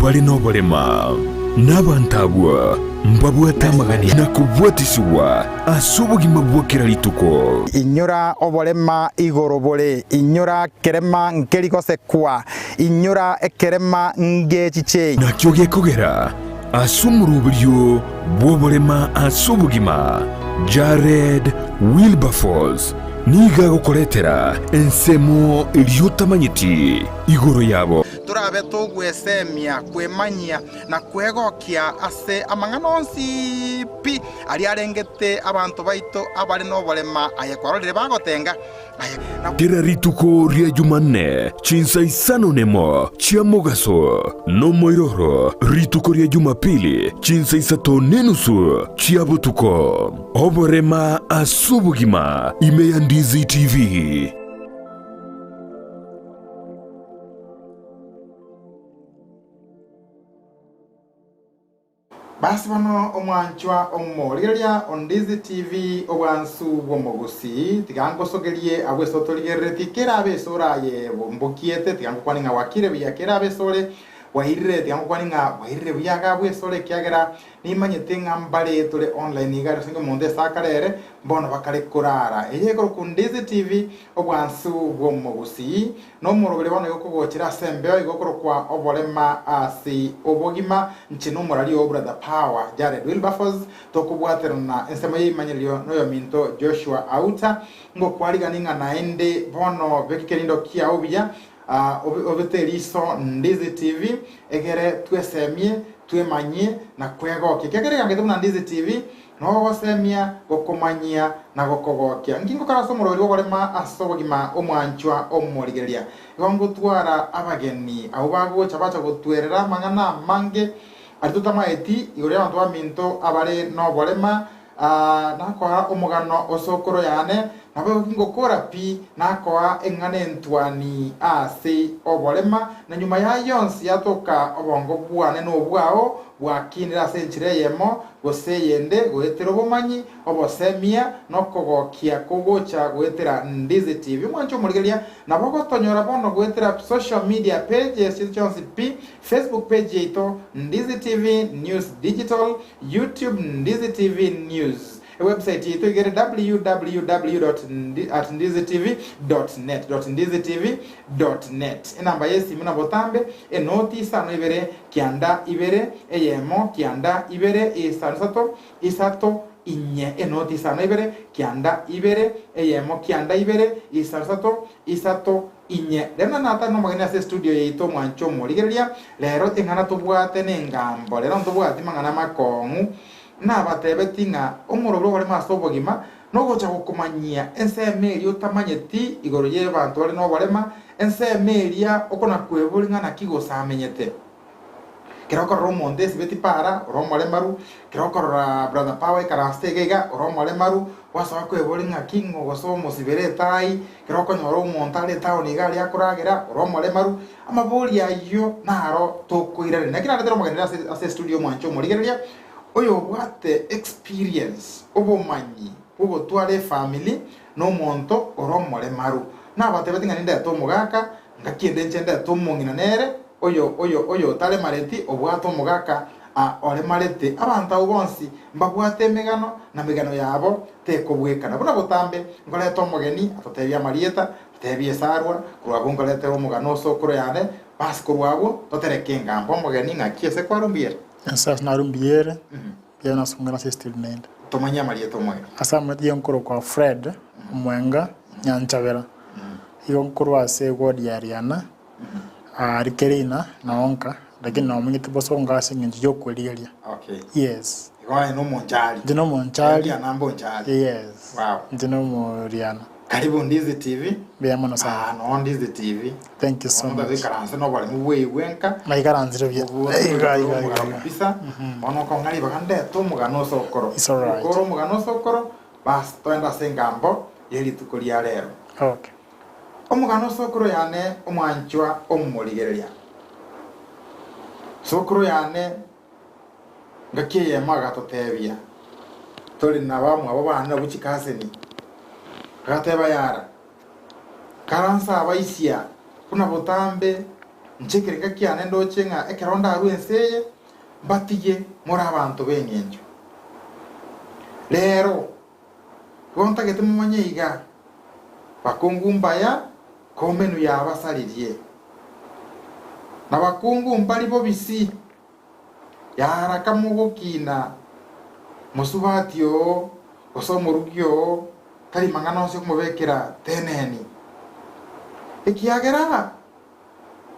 bare noborema, na abanto abwo mbabwate amagani na kobwatisigwa ase obogima bwa kera rituko. Inyora oborema igoro bore, inyora kerema nkeri gosekwa, inyora ekerema ngechiche. Nakio gekogera ase omoroberio bw'oborema ase obogima, Jared Wilberforce nigo agokoretera ensemo eria otamanyeti igoro yabo. Torabe togwesemia, kwemanyia, na kwegokia ase amang'ana onsi pi aria arengete abanto baito abare noborema, aye kwarorire bagotenga, aye na. Kera rituko ria Jumanne chinsa isano nemo chia mogaso, nomoiroro rituko ria Jumapili chinsa isato nenusu chia botuko. Oborema ase obogima ime ya Ndizi TV. Basi bono omwanchwa omorigereria o Ndizi TV obwansu bw'omogusii, tiga ngosogerie abwo ase otorigereretie kerabe ase ore aye mbokiete, tiga ngokwane ng'a gwakire buya kerabe ase ore bwairire, tiga ngokwane ng'a bwairire buya iga abwo ase ore ekiagera nimanyete ng'a mbare tore online iga ase omonto ase akare ere mbono bakare korara. Eye ekorokwa Ndizi TV obwansu bw'omogusii. Nomoroberi bono igo okogochera ase embeo igo okorokwa oborema ase obogima. Inche nomorari oo Brother Power Jared Wilberforce, tokobwaterana ensemo y'eimanyererio noyominto Joshua Auta. Ngokwarigani ng'a naende bono beka ekerindo kiao buya, obete eriso Ndizi TV, egere twesemie, twemanyie na kwegokia. Ekiagera egangete buna Ndizi TV, Nogosemia, gokomanyia, na gokogokia. Nki ngokora ase omorweri bw'oborema ase obogima omwanchwa omorigereria? Igo ngotwara abageni abwo bagocha bacha gotwerera amang'ana amange aria totamaeti igoro y'abanto baminto abare noborema. Nakoa omogano o sokoro yane, naboigo ki ngokora pi, nakoa eng'ana entwani ase oborema, na nyuma y'ayio onsi yatoka obongo bwane nobwao bwakinire ase enchera eyemo gose eyende goetera obomanyi, obosemia, na okogokia kogocha goetera Ndizi TV. Omwanche omorigereria nabo ogotonyora bono goetera social media pages chiaito chionsi pi, Facebook page yaito Ndizi TV News Digital, YouTube Ndizi TV News, Ewebsite yaito iga ere www.ndizitv.net .ndizitv.net. Enamba y'esimu na botambe enoti isano ibere kianda ibere eyemo kianda ibere isano isato isato inye enoti isano ibere kianda ibere eyemo kianda ibere isano isato isato inye. Rero na natari nomogeni ase estudio yaito omwanche omorigereria rero eng'ana tobwate nengambo rero ntobwati mang'ana makong'u Nabatebetie ng'a omorobio oborimo ase obogima nogocha gokomanyia ensemo eria otamanyeti igoro y'ebanto bare noborema, ensemo eria okona-kweboria ng'a naki gose amenyete. Ekero okorora omonto esibeti para ore omoremaru, ekero okorora brother power ekaransete iga iga ore omoremaru, gwasoa kweboria ng'aki ng'o gose omosibere etai, ekero okonyora omonto are etown iga aria akoragera ore omoremaru, amabori ayio naro tokoiraneria. Naki naretire omogeni ase ase estudio omwanche omorigereria, oyobwate experience, obomanyi bw'ogotwara efamiri na omonto ore omoremaru. Nabatebetie ng'a nindete omogaka, ngaki ende inche ndete omong'ina nere, oyo oyo oyo otaremareti, obwate omogaka aa oremarete. Abanto abwo bonsi mbabwate emegano, na megano yabo tekobwekana. Buna botambe, nkoreta omogeni atotebie amarieta, atotebie esarwa, korwa abwo nkoretere omogano osokoro yane, basi korwa abwo totereke engambo omogeni ng'aki ase kwarumbire. Ense ase narumbiyere, mbuya nasungera ase esitiri naende. Tomanye amarieta omogeni. Ase amarieta y'nkorokwa Fred Omwenga Nyanchabera, igo nkorwa ase eward ya Riana, aria Kerina na Onka, lakini nomanyete bosongo ase eng'encho y'okwerigeria. Okay. Yes. Igo aye nomonchari. Inche nomonchari. Riana mbonchari. Yes. Wow. Inche nomoriana. Karibu Ndizi TV. Mbuya mono sana. Ah, noo Ndizi TV. Thank you so Bono much. toikaranse noboremu bweigwe nka. Naikaransire buya. Iga, iga, iga, iga. Kabisa. Bono okong'a ribaga ndete omogano ase okoro. It's alright. Okore omogano ase okoro, bas toende ase engambo ye rituko ria rero. Okay. Omogano ase okoro yane omwanchwa omorigereria. Sokoro yane Ngaki eyemo agatotebia, Tori nabamwabo bane nabwo chikaseni. Agateba, Yara, karanse abaisia buna botambe. Inche ekerenga kiane ndoche ng'a ekero ndarue ense eye, mbatige more abanto b'engencho. Rero, igo ntagete momanye iga, bakungu mbaya komenu yabasaririe, na bakungu mbari bobisi, yaraka mogokina mosubati oo gose omorugi oo tari mang'ana onsi okomobekera teneni, ekiagera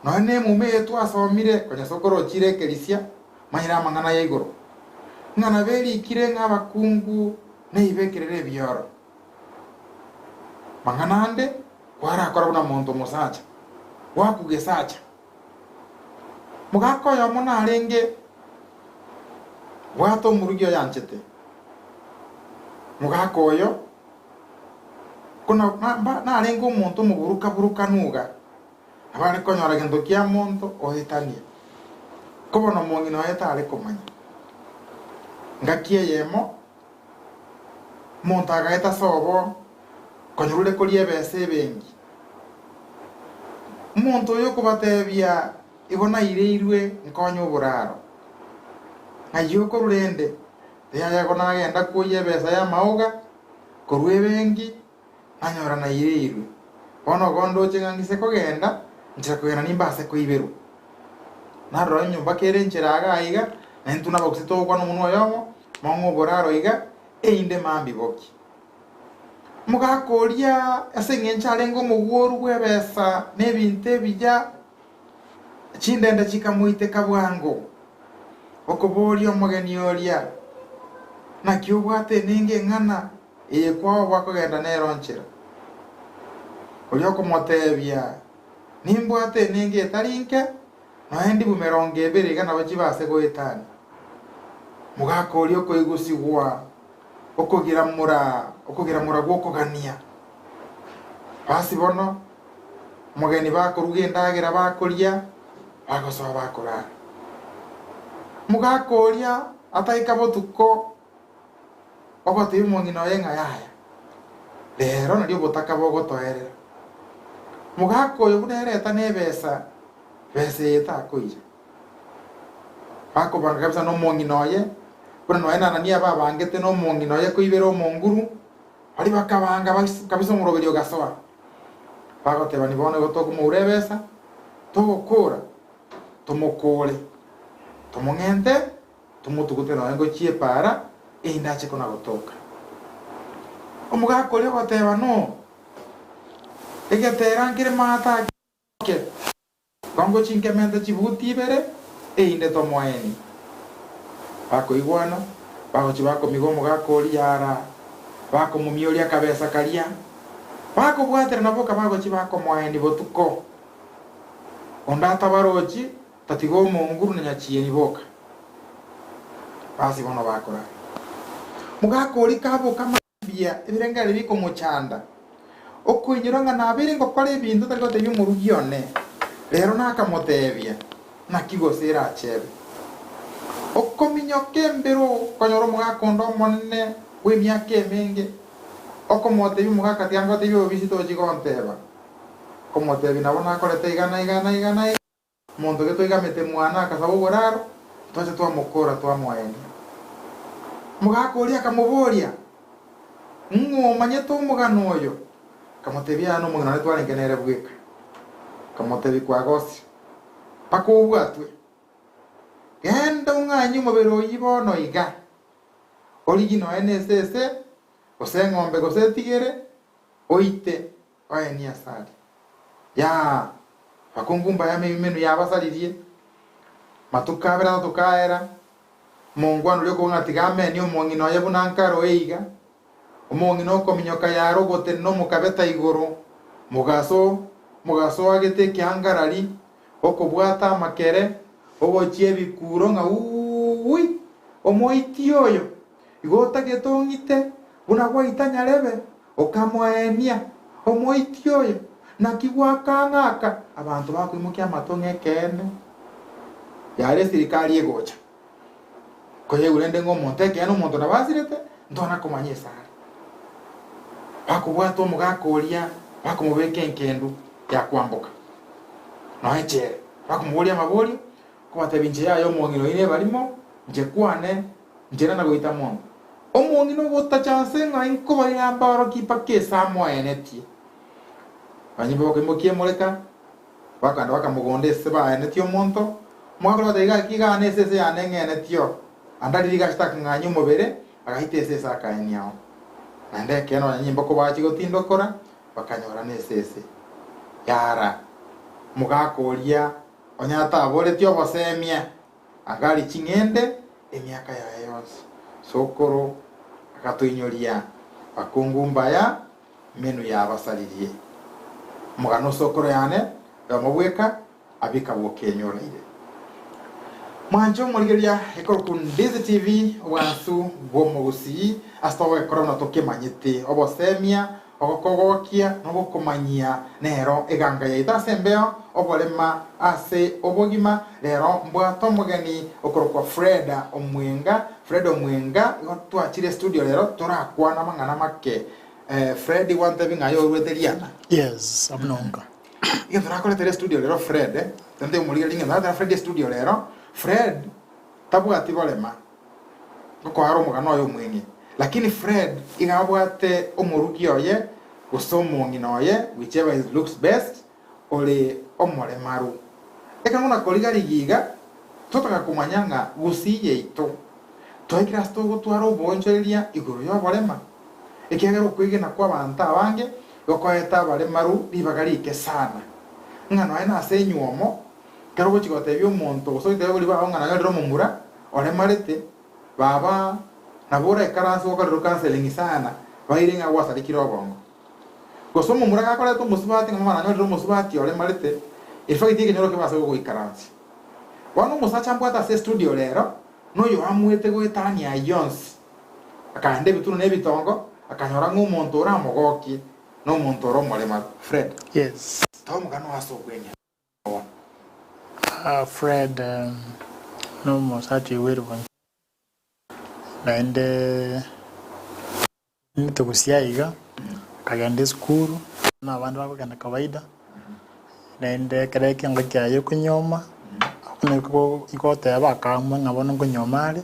Nonya nemuma eye twasomire, konya sokoro ochire ekerisia, manyire amang'ana ya igoro, ng'a naberikire ng'a abakungu neibekerere ebioro. Mang'ana ande kwarakora buna monto omosacha, gwakugesacha. Mogaka oyomo narenge bwate omorugi oyanchete. Mogaka oyo Buna narenge omonto omoburuka-burukanu iga, nabo are konyora gento kia monto oetania, ko bono omong'ina oye tare komanya. Ngaki eyemo, omonto agaeta ase obo, konyorure koria ebesa ebenki. Omonto oyo okobatebia, Igo naireirwe nkonye oboraro. Ng'ai okorwa rende? Yaya igo nagenda kwoyia ebesa y'amaoga korwa ebenki, nanyora naireirwe. Bono igo ndoche ng'a ng'ise kogenda, nchera kogenda nimbe ase koiberwa. Narora enyomba kere enchera iga aiga, na intwe nabagusii togokwana omonwa oyomo, mong'e oboraro iga, erinde mambia bokie. Omogaka oria ase eng'encho arenge omogworu bw'ebesa na ebinto ebiya, chindende chikamoiteka bwango. Okoboria omogeni oria, Naki obwate enengo eng'ana eye kwao gwakogenda nero nchera? Oria okomotebia, Nimbwate enengo etari nke, nonya ndibu merongo ebere iga nabo chibe ase goetania. Mogaka oria okoigusigwa okogiramora, okogiramora gw'okogania. Basi bono, omogeni bakoruga endagera bakoria, bagosoa bakorara. Omogaka oria ataika botuko ogotebia omong'ina oye ng'a yaya, rero nario obotaka bogotoerera. Omogaka oyo buna ereta nebesa, besa eye takoira. Bakobanga kabisa nomong'ina oye, buna nonya na Anania babangete nomong'ina oye koibera omonguru, baria bakabanga kabisa omoroberio ogasoa. Bagotebania bono igo tokomoura ebesa, togokora, tomokore, tomong'ente, tomotugute nonya gochia epaara, erinde ache kona-gotoka. Omogaka oria ogoteba, Noo, egetera nkere maate ake, Kongo chinkemente chibuti ibere, erinde tomoenie. Bakoigwana, bagochia bakomiga omogaka oria ara, bakomomioria akabesa karia, bakobwaterana boka bagochia bakomoenia botuko. Onde atabarochi, tatiga omonguru na nyachieni boka. Basi bono bakorara. Mogaka oria kaboka mambia, ebirengererio bikomochanda, okoinyora ng'a nabeire ngokora ebinto tari gotebia omorugi one, rero nakamotebia, naki gose erachebe. Okominyoka embero okonyora omogaka onde omonene bw'emiaka emenge, okomotebia omogaka tiga ngotebie obobisi tochi gonteba, okomotebia nabo nakorete iga na iga na iga na iga. Omonto oria toigamete mwana akasaba oboraro, twacha twamokora twamoenia. Omogaka oria akamoboria, Ng'o omanyete omogano oyo? Akamotebia, Yaya nomong'ina one twarenge nere bweka. Akamotebia, Kwagosire, mpaka obwatwe. Genda ong'anyie omobere oyio bono iga, origie nonya nesese, gose eng'ombe, gose etigere, oite. Oenie asare. Yaa! Abakungu mbaye emenu yabasaririe, matuko abere atato kaera, omongwana oria okobua ng'a tiga amenie omong'ina oye buna nkaroe iga, omong'ina okominyoka yare ogotenena omokabeta igoro, mogaso, omogaso oagete ekiangarari, okobwata amakere, ogochia ebikuro ng'a uuwi! Omoiti oyo! Igo otagete ong'ite buna gwaita nyarebe? Okamoenia, Omoiti oyo, naki gwakang'aka? Abanto bakoimokia amato ng'ekeene, yare esirikari egocha. Koyegwa rende ng'a omonto ekeene omonto nabo asirete, ntwana komanya esare. Bakobwata omogaka oria, bakomobeka enkendu ya kwamboka, noe echela. Bakomoboria amaborio, kobatebia inche yaya omong'ina oino ebarimo, inche kwane, inche nana goita monto. Omong'ina ogotacha nse ng'a inkobarera mbaorokie mpaka ase amoenetie. Abanyimbo bakaimokia emoreka, bakagenda bakamogonda ase baenetie omonto, omogaka oria agateba gaki iga ane esese yane eng'enetio, ande riria rigachete akang'anyia omobere, agaita esese akaenia oo. Naende ekeene abanyanyimbo kobachia gotindokora, bakanyora nesese. Yara, omogaka oria onye ataboretie obosemia, anga ching'ende emiaka yaye yonsi. Sokoro agatoinyoria, Bakungu mbaya, menu yabasaririe. Omogano o sokoro yane oyomo bweka abika bw'okenyoreire. Mwanche omorigereria ekorokwa Ndizi TV obwansu bw'omogusii ase togokora buna tokemanyete obosemia, ogokogokia na ogokomanyia nero eganga yaito ase embeo, oborema ase obogima. Rero mbwate omogeni okorokwa Fred Omwenga. Fred Omwenga igo twachire estudio rero torakwana amang'ana make. Fred gwantebi ng'a aye orwete riana? Yes, abwo nonka. Egento nakoretera estudio rero Fred, tente omorigereria ng'a naretera Fred estudio rero, Fred tabwati borema ngokoara omogano oye omweng'e, lakini Fred iga abwate omorugi oye gose omong'ina oye whichever is looks best ore omoremaru. Ekero buna koriga-rigia iga, totaka komanya ng'a gusii yaito twaikire ase togotwara oboonchoreria igoro y'oborema, ekiagera okwegena kw'abanto abange gokoeta abaremaru ribaga rike sana. Ng'a nonya nase enywomo, ekero ogochia gotebia omonto gose ogochia gotebia ribaga ng'a nanyorire omomura oremarete, baba nabo oraikaranse gokorerwa counselling sana, baire ng'a gwasarekire obongo. Gose omomura gakoreta omosubati ng'a mama nanyorire omosubati oremarete, in fact ekenyoro kebe ase gogoikaransia. Bono omosacha mbwate ase estudio rero, noyoamuete goetania ayio onsi. Akaenda ebitunu na ebitongo, akanyora ng'a omonto oramogokie nomonto ore omoremaru. Fred. Yes. Toa omogano ase okweng'ena bono. Fred nomosacha oigwere bonsi, naende nimete gusii iga, akagenda esukuru, buna abande bakogenda kawaida, naende ekero ekiango kiaye okonyuoma, nigo goteba akaamua ng'a bono nkonyuoma are,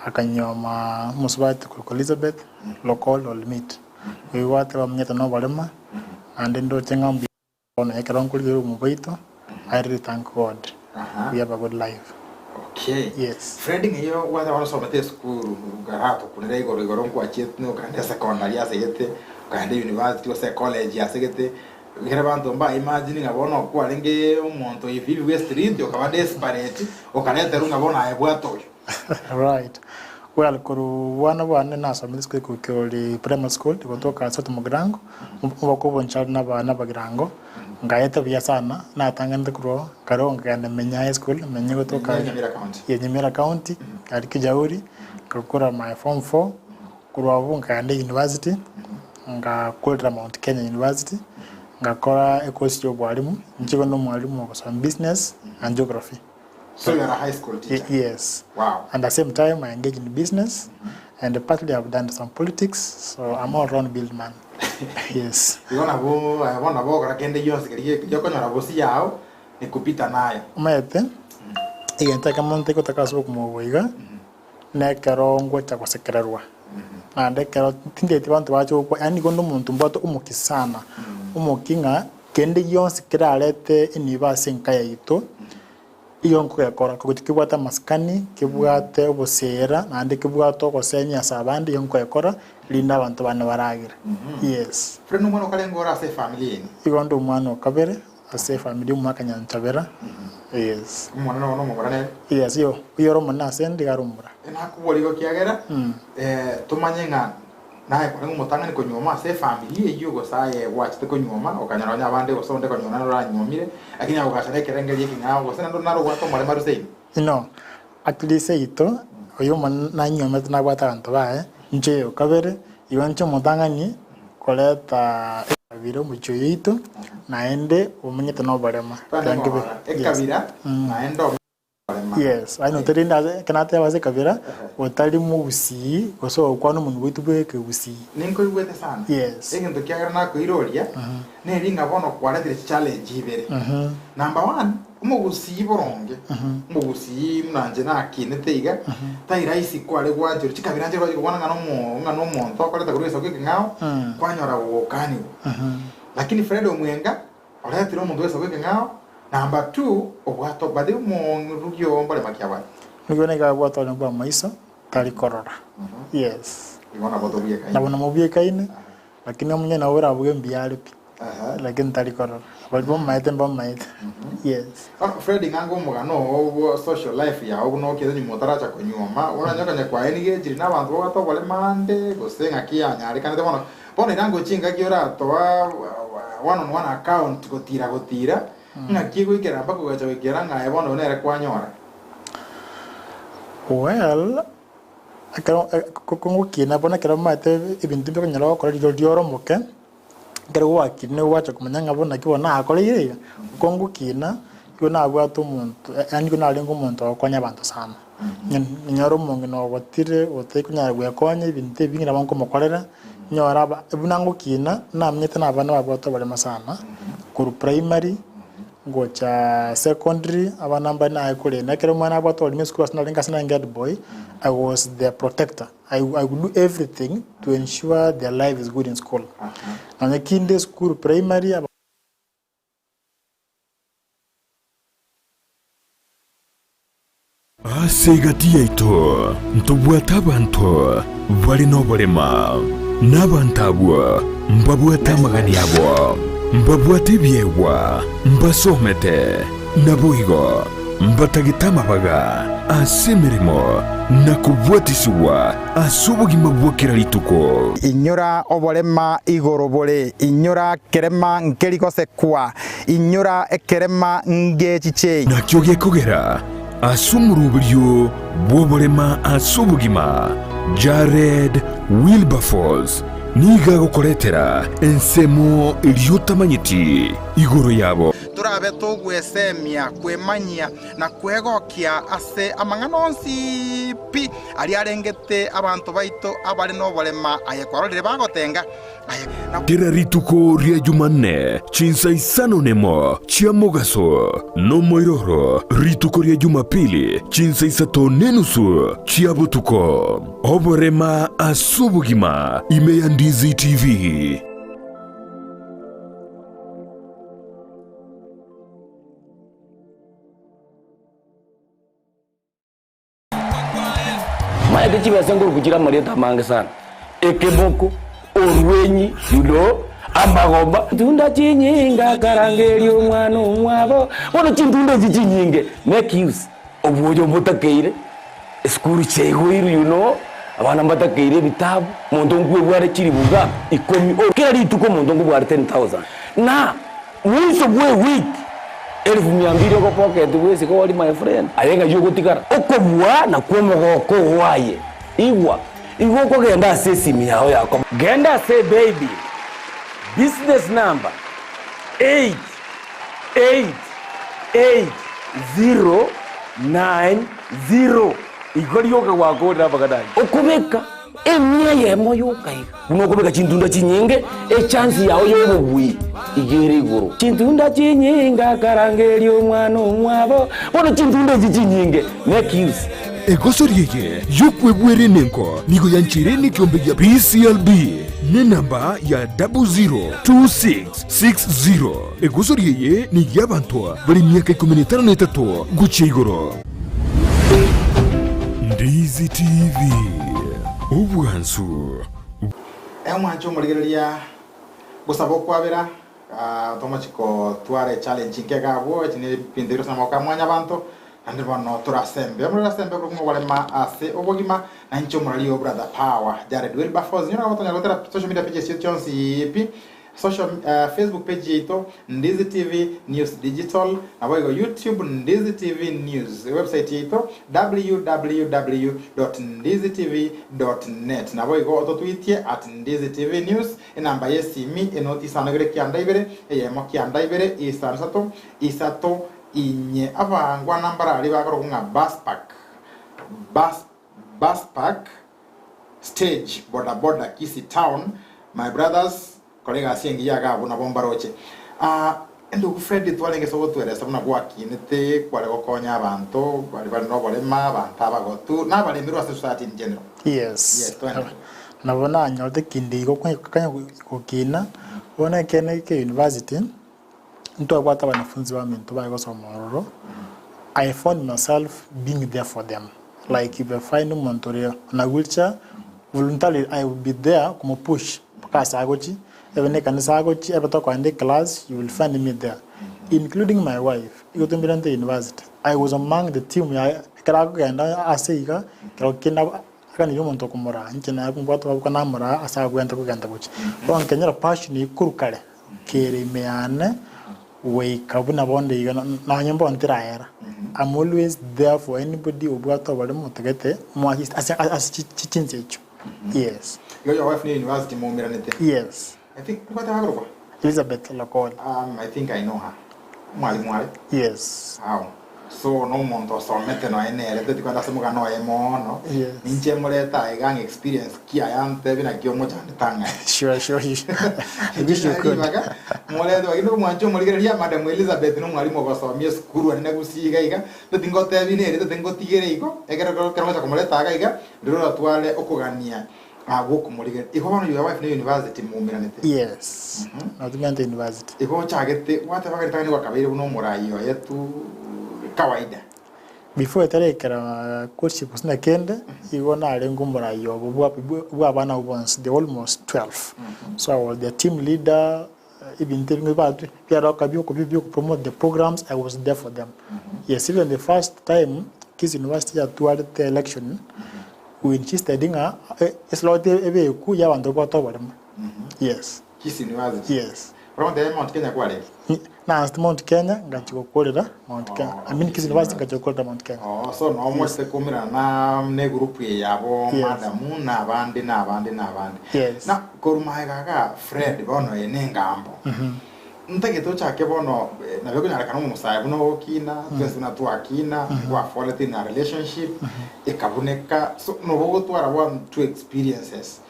akanyuoma omosubati okorokwa Elizabeth, Lokol Olmit. Oyio gwateba amenyete na oborema, naende ndoche ng'a mbuya bono ekero nkorigereria obogima bwaito, I really thank God, we have a good life. Okay. Yes. Fred ng'aiyo gwateba bono osomete esukuru, karatokunera igoro igoro nkwachiete okagenda esecondary ase gete, okagenda university gose ecollege ase gete, ekero abanto mba imagine ng'a bono okwarenge omonto hivi hivi bwa estreet okaba desperate, okareterwa ng'a bono aye bwata oyo. Right. Well, korwa obwana bwane nasomete esukuru korwa Kirori Primary School, egotoka ase Otomogirango, omoboko obonchari na abana abagirango, nkaeta buya sana, natang'anete korwa oo, nkarwa nkagenda Menya High School, Menya egotoka Menya Nyamira County. yeah, Nyamira County, aria Kijauri, ngakora my form four, korwa abwo nkagenda university, ngakorera Mount Kenya University, ngakora ecourse ya obwalimu, inche igo nomwalimu ogosoma business and geography. So you are a high school teacher? Yes. Wow. And at the same time, I engage in business and partly I've done some politics, so I'm all round build man. Yes. Igo nabo aye bono nabo ogokora kende gionsi keria gekonyora bosi yao ni kupita nayo. Omanyete, egento ekemo ntegotaka ase obogima obo iga, nekero ngocha gosekererwa, naende ekero tinteti banto bache gokwa, yaani nigo nde omonto mbwate omokia sana, omokia ng'a kende gionsi kerarete enibo ase enka yaito, igo nkogekora, kogocha kebwate amasikani, kebwate oboseera, naende kebwate ogosemia ase abande, igo nkogekora, rinde abanto bane baragere, yes. Fred nomwana okarenge ore ase efamiri eye? Igo nde omwana o kabere ase efamiri omwaka Nyanchabera, yes. Omwana noyo nomomura nere? Yes, iyo, oyio ore omonene ase ende iga are omomura. Nakobora igo ekiagera tomanye ng'a Naye kwarenge omotang'ani konyuoma ase efamiri eyio, gose aye gwachete konyuoma, okanyora onye abande gose onde konyora naro oranyuomire, lakini aye ogacha nekerengerio ekeng'ao, gose naende naro obwate omorembe ase inwe. Inoo, at least seito, oyio omonene nanyuomete nabwate abanto baye, inche oyo okabere, igo inche omotang'ani koreta ekabira omochie oyo oito, naende omenyete noborema. Twende ng'ora, Yes. ekabira, naende oborema. Yes, yaani otari inde ase ekero nateba ase ekabira, otari mogusii gose ogokwana omonwa bwaito bwa ekegusii. Ninkoigwete sana. Yes. Egento kiagera nakoira oria, neri ng'a bono kwaretire chichallenge ibere. Number one, Omogusii boronge, omogusii buna inche nakinete iga, tai rahisi kware gwancherwa, chikabira nchire gwachia kobwana ng'a nomo ng'a nomonto okoreta korwa egesaku ekeng'ao, kwanyora gogokanigwa. Lakini Fred Omwenga, oretire omonto bw'egesaku ekeng'ao, number two, obwate by the way omorugi oo mborema ki abwate? Nigo nigo abwate oboremo bwa amaiso, tari korora. Yes. Igo nabo tobwekaine. Nabo namobwekaine, lakini omonyene nabo orabuge mbuya are pi. Lakini tari korora. Baria bamaete mbamaete. Yes. Bono Fred ng'a omogano oo bwo social life yao buna okiete nyuma otaracha konyuoma, oranyore konya kwaye nigo echiri na abanto babwate oboremo ande gose ng'aki yanyarekanete bono. Bono ira ngochia engaki oratoa one on one account gotira gotira, ng'aki egoikera mpaka ogacha goikera ng'a aye bono oyo nere kwanyora. Well, ekero kongokina bono ekero omanyete ebinto mbikonyara gokora rirorio ore omoke. Ekero gwakina gwacha komanya ng'a bono naki bono nakoreire iga, kongokina, igo nabwate omonto yaani igo narenge omonto ogokonya abanto sana. Nyore omong'ina ogotire otari konyara gwekonya ebinto ebinge nabo nkomokorera, nyore aba buna ngokina, namenyete na abana babwate oboremo sana, korwa primary, ngocha secondary, abana mbare naye korenda. Ekero omwana abwate oboremo esukuru ase narenge ase narenge headboy, I was their protector. I, I would do everything to ensure their life is good in school. Nonya kinde esukuru primary aba Ase egati yaito ntobwate abanto bare noborema, na abanto abwo mbabwate amagani abo, mbabwate ebiegwa, mbasomete, naboigo mbatagete amabaga ase emeremo na kobwatisigwa ase obogima bwa kera rituko. Inyora oborema igoro bore, inyora kerema nkeri gosekwa, inyora ekerema ngechichei. Nakio gekogera ase omoroberio bw'oborema ase obogima, Jared Wilberforce nigo agokoretera ensemo eria otamanyeti igoro yabo. Torabe togwesemia, kwemanyia, na kwegokia ase amang'ana onsi pi aria arengete abanto baito abare noborema, aye kwarorire bagotenga, aye na. Kera rituko ria Jumanne chinsa isano nemo chia mogaso, nomoiroro rituko ria Jumapili chinsa isato nenusu chia botuko. Oborema ase obogima ime ya Ndizi TV. Maete chibesa nkoruku chire amarieta amange sana, ekemoko, orwenyi, you know, amagomba. Tunda chinyinge akarangeria omwana omwabo, bono chintunda echi chinyinge make use obwoyo mbotakeire, esukuru chiaigoirwe you know, abana mbatakeire ebitabu, omonto nkwebware chiribuga ikomi, kera rituko omonto nkobware 10,000 na. Mwiso bw'ewiki elifu mia mbili ogopocket bwesike ori my friend, aye ng'ai ogotigara? Okobua nakwo omogoko oo aye. Igwa, igo okogenda ase esimi yao ya komo. Genda ase ebaybill, business number 8888090 igo rioka gwakorire amang'ana ayio. Okobeka Emia eyemo yoka iga. Buna okobeka chintunda chinyinge, echansi yao y'obobui iga ere igoro. Chintunda chinyinge akarangeria omwana omwabo, bono chintunda echi chinyinge make use. Egosori eye y'okwebwera enengo nigo yancheire nekeombe gia PCLB nenamba ya 002660. Egosori eye ney'abanto bare emiaka ikomi na etano na etato gochia igoro. Ndizi TV, obwansu. Omwanche omorigereria gosaba okwabera tomochi kotwara echallenge inke iga abwo echi ne ebinto bire ase amaboko a mwanyabanto naende bono torasembe omorero asembe korwa oborema ase obogima na inche omorari o brother power Jared Wilberforce nyora gotonyara gotera social media pages chiaito chionsi pi Social Facebook page yaito Ndizi TV News Digital, naboigo YouTube Ndizi TV News, ewebsite yaito www.ndizitv.net, naboigo ototwitie at Ndizi TV News, enamba y'esimi enoti isano ibere kianda ibere, eyemo kianda ibere, isano isato, isato inye. Abangwana mbarari bakorokwa ng'a bus park, bus, bus park, Stage, boda boda, Kisii town, my brothers, kora egasi engiya iga abwo nabo mbaroche. Ah. Endugu Fred twarenge ase ogotueresa buna gwakinete kware gokonya abanto baria bare noborema, abanto abagotu, na abaremerwa ase society in general. Yes. Yes, twende. Nabo nanyorete kinde igo kanya gokina, bono ekeene eke university, ntwabwate abanafunzi baminto bare gosoma ororo, I found myself being there for them. Like if I find omonto ore on a wheelchair, voluntarily I will be there komopush mpaka ase agochia, ebe ne ekanisa agochia, ebe tokoenda eclass, you will find me there. Including my wife, igo tomirente university, I was among the team yaye ekero akogenda ase iga, ekero kende aganirie omonto okomoraa, inche naye mbwate okoboka namoraa ase agwenerete kogenda gochia. Bono nkenyora passion eywo korwa kare, kere ime yane. Goika buna bono iga nonye mbono tiraera, I'm always there for anybody obwate oboremo otagete mo assist ase ase chinsa echio. Yes. Igo your wife ne university moumeranete? Yes. I think nigo akorokwa? Elizabeth Lokoli. Um, I think I know her. Mwalimu are? Yes. Wow. So nomonto osomete nonya nere teti kwenda ase omogano oye moono. Yes. Ninche morete aiga ng'a experience ki aye antebi naki omochandete ang'ae. Sure, sure. I wish you could. Ribaga morete lakini omwanche omorigereria Madam Elizabeth nomwalimu ogosomia esukuru ane na Gusii iga iga teti ngotebi nere teti ngotigere igo ekero ekero ngocha komoreta iga iga rirorio oratware okogania gwokomorigereria. Igo bono your wife ne university moumeranete. Yes. Natumiante university. Igo ochagete gwateba ritang'ani gwakabeire buna omorai oye tu kawaida. Before etarekera courtship gose na kende, igo narenge omorai obo bwa bwa abana abwo bonsi, they were almost 12. So I was their team leader, ebinto ebinge batwe biaroka bioko bioko promote the programs, I was there for them. Yes, even the first time Kisii University yatwarete election, we insisted ng'a eslot ebe eku ya abanto babwate oboremo. Yes. Kisii University. Yes. Bono goteba Mount Kenya kwarenge? Naanchete Mount Kenya ngachia gokorera Mount Kenya. Oh, I mean Kisii Kisii University University. ngachia gokorera Mount Kenya. Oh, so noo mochete koumerana na ne group eye yabo Yes. madamu na abande na abande na abande. Yes. Na korwa magega iga Fred bono eye ne engambo. Ntagete ochake bono eh, nabo ekonyarekana omosae buna ogokina, twensi buna twakina, gwafolete in a relationship, ekabuneka, so nobo ogotwara one two experiences.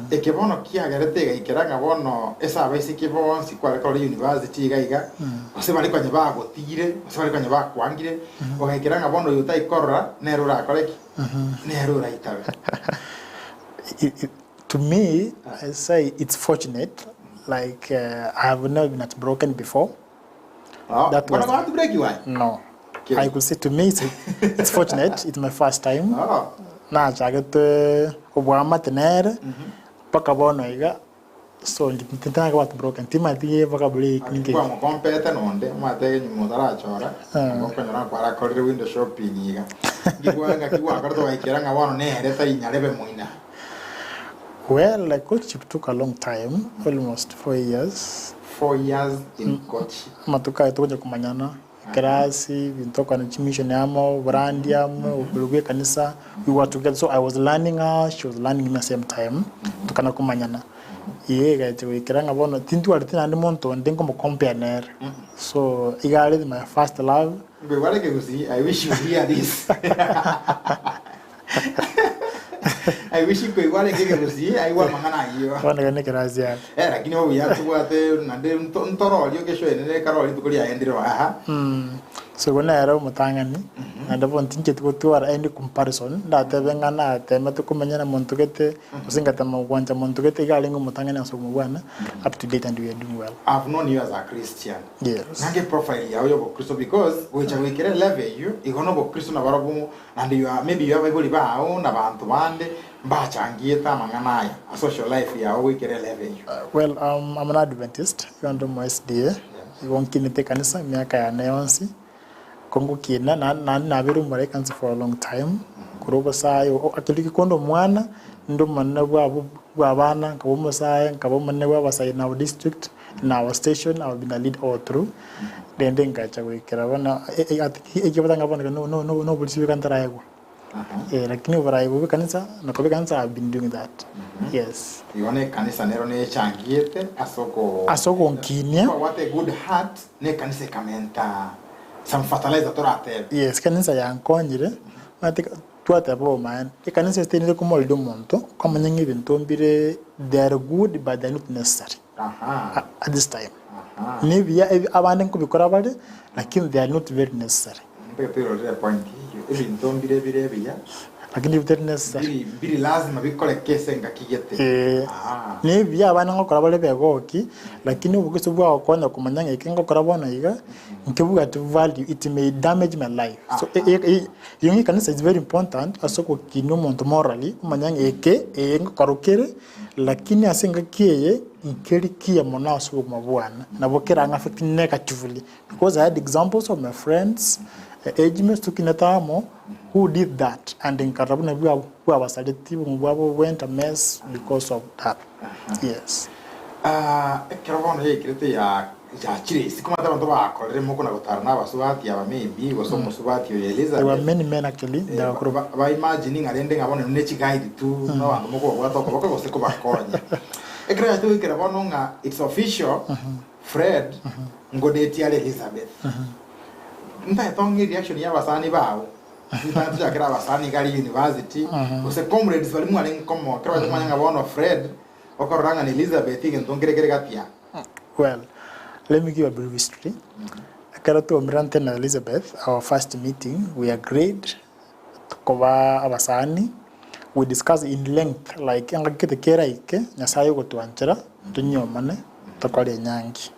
Eke bono kiagerete egaikera ng'a bono ase abaiseke bonsi kware korora university iga iga, gose baria konya bagotigire, gose baria konya bakwangire, ogaikera ng'a bono oyo otaikorora, nere orakore ki? Nere oraitabe. To me, I say it's fortunate, like I have never been heartbroken before. Oh, That bono was- heartbreak waye? No. Okay. I could say to me it's, it's fortunate, it's my first time. Oh. Nachagete obwamate nere mpaka bono iga so ntitanga heartbroken timati mpaka break ninke Kwamokompete nonde omwatege nyuma otarachora okonyora kwarakorire window shopping iga ngigwa ng'aki gwakorete ogaikera ng'a bono nere tari nyarebe moina Well, like courtship took a long time, almost 4 years. 4 years in courtship? Amatuko aye togocha komanyana kerasi binto okana chimission amo brandi amo okoro bwa ekanisa we were together, so I was learning her, she was learning me at the same time tokana komanyana iga egacha goikera ng'a bono tintwareti naende monto onde nkomocompare nere, so iga are my first love. Ngwigware kegusii. I wish you hear this. I wish nkoigware kegusii aigwa amang'ana ayio. Bono iga nekerasi yane. Eh, lakini obuya tobwate naende ntororio kesho enene karori rituko riaendire aha. So igo nere omotang'ani naende bono tincheti gotwara any comparison ndatebe ng'a natemete komenya na monto gete gose ngatema gwancha monto gete iga arenge omotang'ani ase obogima bwane up to date and we are doing well. I've known you as a Christian. Yes. Nange profile yao y'obokristo because gocha goikera level eyio igo na obokristo nabarobwo naende you are maybe you have abaibori bao na banto bande mbachangiete amang'ana aya a social life yao goikera level eyio. Well, I'm an Adventist, igo nde omo SDA, igo nkinete ekanisa emiaka yane yonsi, ko ngokina naende nabeire omore ekanisa for a long time, korwa obosae actually konde omwana, ninde omonene bwa bwa abana, nkaba omosae, nkaba omonene bwa abasae in our district, in our station, I have been a lead all through, rende ngacha goikera bono ekiagera ng'a bono no oborisia bweka ntaraegwa. Lakini oborai bwa ekanisa nakoba ekanisa I have been doing that. Yes. Igo na ekanisa nero nechangiete ase oko Ase ogonkinia. Kwabwate a good heart na ekanisa ekamenta some fertilizer toratebe. Yes, ekanisa yankonyire, omanyete twateba obomaene, ekanisa ase tenire komoriri omonto, kwamanya ng'a ebinto mbire they are good but they are not necessary. At this time. Nebiya ebi abande nkobikora bare lakini they are not very necessary. Mpaka toirorere point eyio. Ebinto mbire bire ebiya. Lakini bitari necessary. Biri, biri lazima bikoreke ase engaki gete. Ee. Nebiya abande ngokora bare begoki lakini obokristo bwagokonya komanya ng'a eke ngokora bono iga nkebwati value it may damage my life. So eyio ng'a ekanisa is very important ase ogokinia omonto morally omanye ng'a eke ee ngokora kere Lakini ase engaki eye nkeri kiya mono ase obogima bwane, nabo kerang'a affect negatively because I had examples of my friends, age mates tokinete amo who did that and nkarora buna bwa bwabasareti obogima bwabo went a mess because of that, yes. Ah, ekero bono yaikirete ya yachire isiko omanyete abanto bakorire mokona gotara na abasubati aba maybe gose omosubati oyo There were Elizabeth many men actually Eh, that were ba- ba imagine ng'a rende ng'a bono inwe ne chigaidi tu na abanto mokobabwata okoboko gose kobakonya. Ekero yachete goikera bono ng'a it's official Fred ngodeti are Elizabeth. Ntagete ong'e reaction ya abasani bao. Ntagete tochakere abasani iga aria university gose comrades baria mwarenge komo ekero bacha komanya ng'a bono Fred okorora ng'a na Elizabeth egento nkere kere gati aa. Well, let me give a brief history. Ekero twaumerante na Elizabeth, our first meeting, we agreed koba abasani, we discussed in length like engaki gete keraike, Nyasaye ogotwanchera, tonyuomane, tokore enyangi.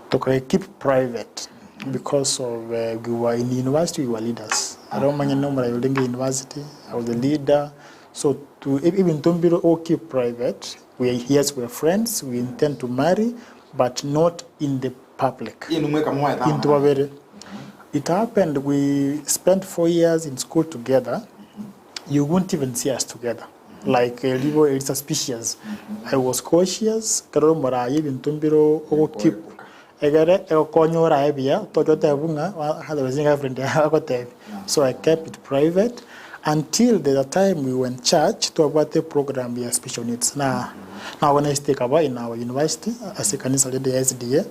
Tokae keep private because of we were in university, we were leaders. Ere omonyene omorai orenge university, I was the leader, so to ebinto mbire o keep private, We are yes we are friends, we intend to marry but not in the public. Inwe mweka mwaete amo Intwe naye. babere. It happened we spent 4 years in school together, you wouldn't even see us together like eribo eri suspicious. I was cautious ekero ore omoraia ebinto mbire ogo keep egere egokonya orae buya tocha otebe ng'a otherwise nigo girlfriend yago agotebia. So I kept it private until there's a time we went church twabwate program ya special needs na na organized ekaba in our university ase ekanisa rende ya SDA.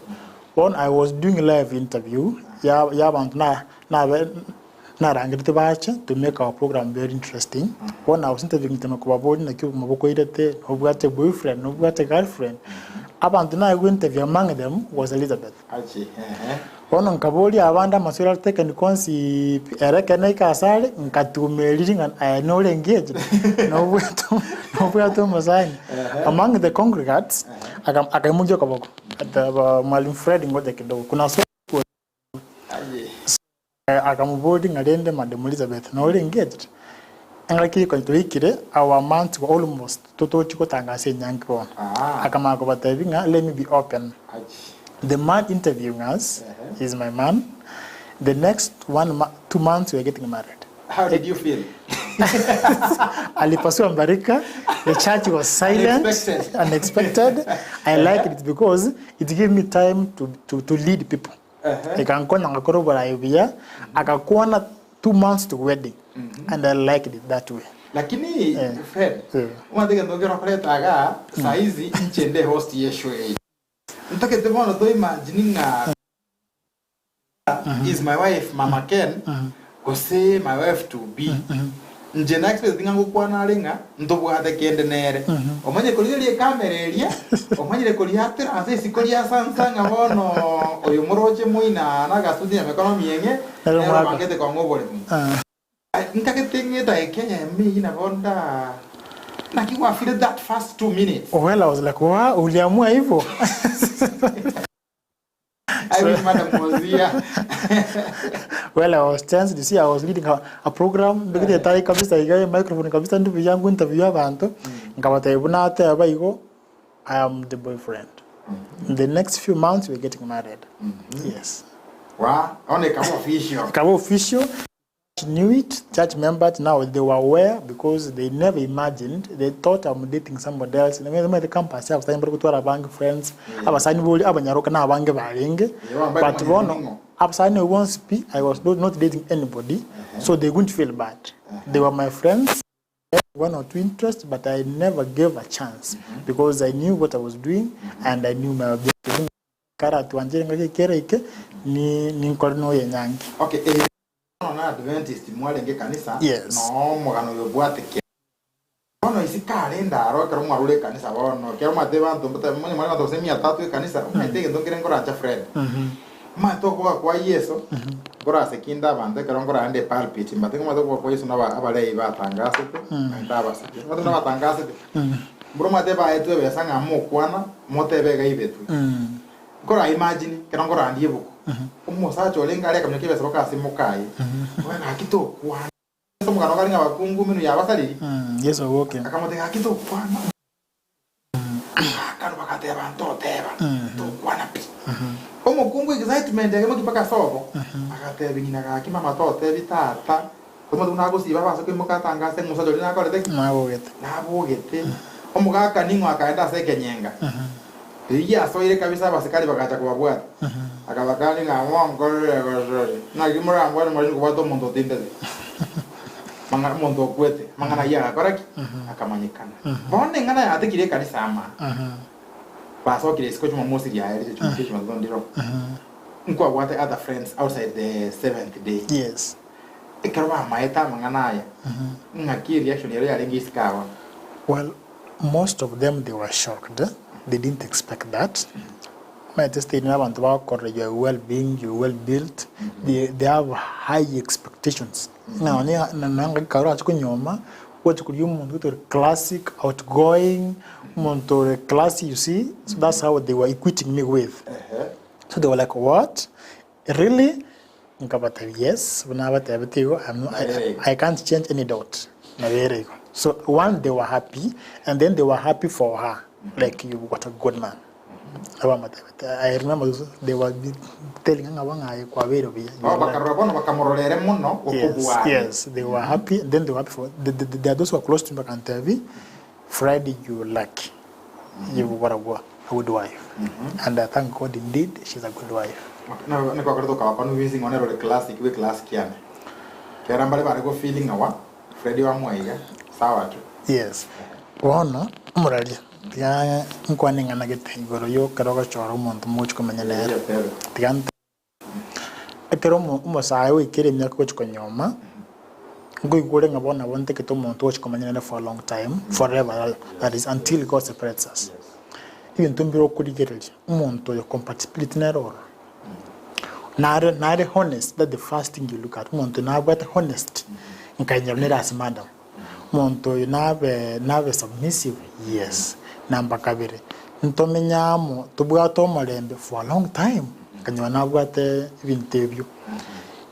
Bono I was doing live interview ya ya abanto na nabe narangerete bache to make our program very interesting. Bono I was interviewing them kobaboria naki obogima bokoirete, nobwate boyfriend, nobwate girlfriend. Abanto naigwa interview among them was Elizabeth. Ache, ehe. Bono nkaboria abande amaswali are technical onsi pi, ere ekero naika asare, nkatuma eriri ng'a aye nore engaged, nobwate nobwate omosani. Among the congregants, aka akaimokia okoboko, agateba mwalimu Fred ngoja kidogo, kuna swali Aye. Akamoboria ng'a rende Madam Elizabeth nore engaged? Engaki ekonya twaikire our months were almost totochi gotangasa enyangi bono. Ah. Akamanya kobatebia ng'a let me be open. Achi. The man interviewing us is my man. The next one mo 2 months we are getting married. How did you feel? Alipasua mbarika, the church was silent, Unexpected. unexpected. I liked it because it gave me time to, to, to lead people. Ekankonya ngakora oborai buya, agakwana 2 months to wedding and I liked it that way. Lakini Fred, omanyete egento nkere okoreta igaa, saizi inche nde host ye show eye. Ntagete bono to imagine ng'a is my wife Mama Ken gose my wife to be. Inche na expect ng'a ngokwana are ng'a ntobwate kende nere. Omanye korigereria ecamera eria, omanyire koriatera ase isiko ria sansa ng'a bono oyo moroche moina nagasuti na mekono mieng'e, Nere nere omwaka. obangete kong'a oboremo. Ntagete ng'a edageka eyemo eyio nabo nda naki gwafire that first 2 minutes. Well, I was like, wow, uliamua hivyo? I wish madam was here. Well, I was tensed. You see, I was leading a program. Mbegete etai kabisa iga microphone kabisa ndi buya ngu interview abantu. Nkabatebia buna ateba igo, I am the boyfriend. In the next few months, we're getting married. Yes. Wa, one ekaba official. Ikaba official. Knew it, church members now they were aware because they never imagined, they thought I'm dating somebody else. Name the campus abasani bari gotwara abange friends, abasani bori abanyaroka na abange barenge. Yeah, But bari bono kumanya abasani bonsi pi I was not dating anybody, so they wouldn't feel bad. They were my friends, one or two interests, but I never gave a chance because I knew what I was doing and I knew my objective. Kara twanjire ngaki kera ike ni ninkore no yenyangi. Okay, eh, bono na Adventist mwarenge kanisa Yes. no omogano oyo obwate ki bono. Isiko arende aro ekero mwarure ekanisa bono, ekero omanyete abanto mbate onye mware abanto gose mia tatu ekanisa, omanyete egento nkere nkorancha Fred. Omanyete okoba kwa Yeso, nkorase kinde abanto ekero nkorande epulpit mbate omanyete okoba kwa Yeso naba abarei batangasete, naende abasike. Omanyete buna batangasete? Mboro omanyete baetwe ebesa ng'a mokwana, motebe iga ibetwe. Nkora imagine, ekero nkorandia ebuku, omosacha orenge aria akamanya ki ebesa mpaka ase mokaye, obe gaki tokwana. Ase omogano kare ng'a abakungu minwe yabasariri, Yeso ogokia. akamotebia, Gaki tokwana. Bagakanwa bagateba, Ntoteba, tokwana pi. Omokungu excitement akemokia mpaka ase obo, agatebia ng'ina, Gaki mama totebi tata, omanyete buna agosiba abase koimoka atangase ng'a omosacha oria nakorete ki? Nabogete. Nabogete. Omogaka ning'o akaenda ase ekenyenga. Riria giasoire kabisa abasikari bagacha kobabwata. Akabakania ng'a monkorere gosori, naki morambwate morachie kobwata omonto otindete? Mang'ana omonto okwete, amang'ana ayio agakora ki? Akamanyekana. Bono eng'ana yatekire ekanisa ama, basokire isiko Jumamosi riaye riria Jumapili Jumatatu ndiro, nkwabwate other friends outside the seventh day. Yes. Ekero bamaete amang'ana aya, ng'aki ereaction ero yarenge isiko aba? Well, most of them they were shocked, they didn't expect that. Omanyete stage na abanto bagokorora you are well being, you are well built, they, they have high expectations. Ng'a nonye na ngaki kare orache konyuoma, ogocha korigia omonto gete ore classic, outgoing, omonto ore classy you see, so that's how they were equating me with. So they were like what? Really? Nkabatebia yes, buna abatebetie igo, I'm not, I, I can't change any dot. Nabere igo. So one, they were happy, and then they were happy for her, like you've got a good man. Abamatebete, I remember those, they were telling ng'a ng'a aye kwabeire buya. You Oh, are lucky. bakarora bono bakamorora ere mono Yes, gokobua. yes, they were happy, and then they were happy for, the, the, there are those who are close to me bakantebi, Fred, you lucky, you've got a good wife. And I thank God indeed, she's a good wife. Nikwakorete okaba convincing ng'a nere ore classic bwe class kiane. Kera mbare bare go feel ng'a wa Fred wamwaiga sawa tu. Yes. Bono omoraria, tiga nkwane ing'ana gete igoro y'okero ogochora omonto mogochia komenya nere. Tiga nte. Ekero omosae oikire emiaka ogochia konyuoma, nkoigwa ore ng'a bono nabo ntekete omonto ogochia komenya nere for a long time, forever that is until God separates us. Ebinto mbire okorigereria, omonto oyo compatibility nere ororo? Nare nare honest, that's the first thing you look at, omonto oyo nabwate honesty, nkainyora nere ase madam. Omonto oyo nabe nabe submissive? Yes. Namba kabere, ntomenye amo tobwate omorembe for a long time? Nkanyora nabwate ebinto ebio.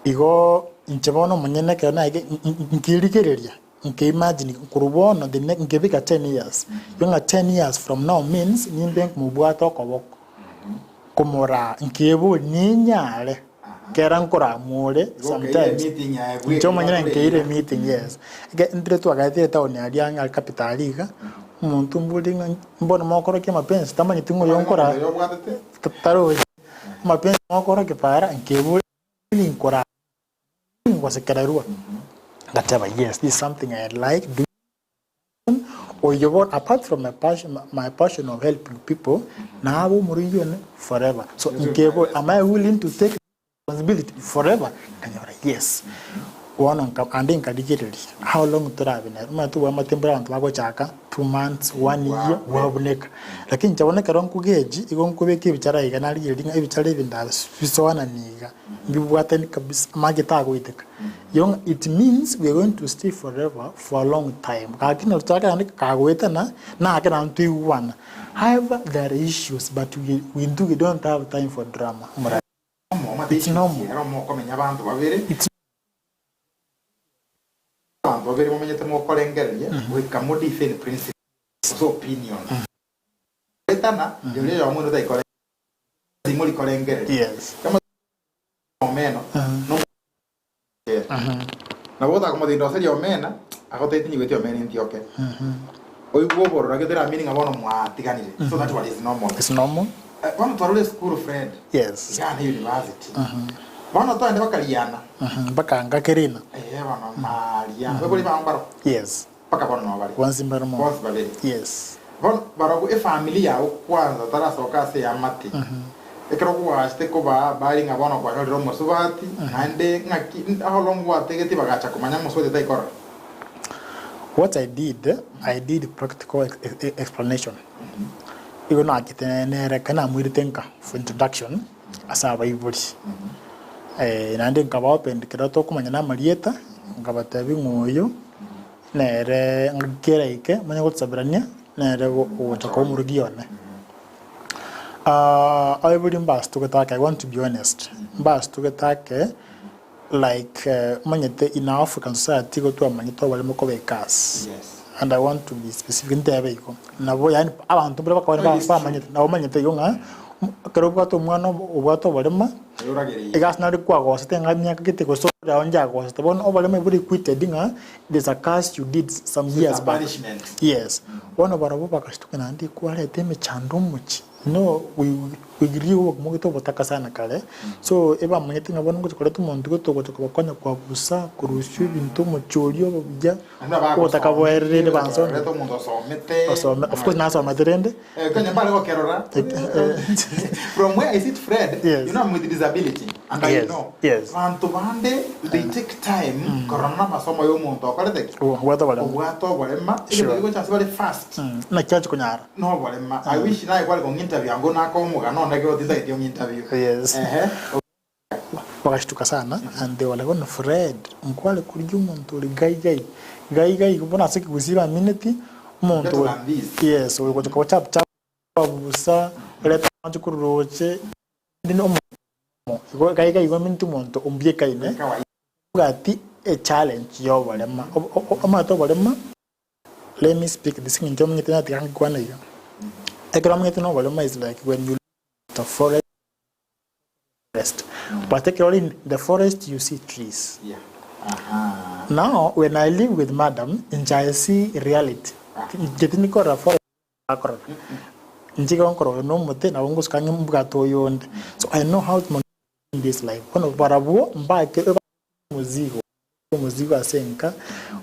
Igo inche bono omonyene ekero naige nkerigereria, nke imagine korwa bono the ne nkebeka ten years, igo ng'a ten years from now means nimbe nkomobwata okoboko, komoraa, nkeboria ninyare. Kera nkoramore sometimes inche omonyene nkeire emeeting yes. Eke ntire twagaetire etown aria ang'e aria capital aria iga, omonto mbori ng'a mbono mokorokia amapensi tamanyeti ng'a oyo nkora tarochi, amapensi mokorokia para nkebori nkora ngosekererwa, ngateba yes this is something I like doing. Oyio bono apart from my passion, my passion of helping people, nabe omoroigi one forever. So nkebo, am I willing to take responsibility forever? Nkanyora yes. Bono nka ande nkarigereria how long torabe nere. Omanyete obwamate mbore abanto bagochaka 2 months, one year, bwabuneka. Lakini inche bono ekero nkogeji, igo nkobeka ebichara iga narigereria ng'a ebichara ebi ndabe bisoanani iga, mbibwatani kabisa, amage tagoiteka. Igo ng'a it means we are going to stay forever for a long time. Gaki naro tochake naende kagoetana, nake naende toigwana. However, there are issues but we we do we don't have time for drama. Omorabia. It's normal. Ero mokomenya abanto babere. It's Abanto babere momenyete mokorengereria goika mo differ in principle gose opinion. Goetana, rirorio oyomo oino taikore timori korengereria. Yes. Omena no Nabo otakomotebia ndoserie omena, agotebie tinyigweti omena entioke. Oigwe obororo gete ramini ng'a bono mwatiganire. So that one is normal. It's normal. Eh, bono twarure esukuru Fred. Yes. Iga na university. Bono twaende bakariana. Mpaka ngakerina. Eh, bono mariana. Babori bao mbaro. Yes. Mpaka bono noo bare. Bonsi mbare mono. Bonsi babere. Yes. Bono barobwo efamiri yao kwanza otarasoka ase eamate, ekero gwachete kobaa habari ng'a bono kwanyorire omosubati, naende ng'aki how long gwategeti bagacha komanya omosubati otaikorora? What I did, I did practical explanation. Igo nachete nere ekero namoirete nka for introduction ase abaibori. Naende nkaba open ekero tokomanyana amarieta, nkabatebia ng'a oyo nere ngaki eraike manye gosaberania nere ogocha koba omorugi one. Abaibori mbasitogete ake, I want to be honest, mbasitogete ake like omanyete in our African society igo twamanyete oboremo koba ecurse Yes. and I want to be specific ntebe igo nabo yaani abanto mbare bakaba It is true. bamanyete nabo omanyete igo ng'a ekero obwate omwana obwate oborema Oyoragereire. egasi nari kwagosete ng'a emiaka gete gose ore aye njagosete bono oboremo ebore equated ng'a it is a curse you did some It's a years back. punishment. Yes. Bono barabwo bagashtuka naende kwareta emechando omochie. No we grew obokima obotaka sana kare, so ebamanyete ng'a bono ngocha koreta omonto gete ogocha kobakonya koabusa, korusia ebinto omochie oria obe buya, obotaka boererire bansomire. Oreta omonto osomete. Osome, of course nasomete rende. Eh, konya mbare gokerora. From where I sit Fred, Yes. you know I'm with disability and I Yes, know. yes. Banto bande they take time korora na amasomo ya omonto okorete ki? Obwate oborema. Obwate oborema. Sure. Egento kegocha ase bare fast. Naki achi konyara. Noborema. I wish naye kware kong'a interview ango nakoa omogano one ekero tintageti ong'a interview. Yes. Ehe. Bagashtuka sana and they were like bono Fred nkware korigia omonto ore gai gai gai gai bono ase ekegusii bamineti omonto Better than this. yes oyo gocha koba chap chap abusa oreta amache korwa roche naende omonto igo gai gai igo amineti omonto ombiekaine Kawaida. obwati echallenge ya oborema omanyete oborema Let me speak this ng'encho omanyete natiga nkwane iga. Ekero omanyete na oboremo is like when you look at the forest but ekero ore in the forest you see trees. Yeah. Aha. Now when I live with madam inche I see reality. Inche tindi korora forest akorora. Inche igo nkorora oyo na omote nabo ngosuka ang'e mbwate oyonde. So I know how to maintain this life. Bono barabwo mbake omozigo. Omozigo ase enka,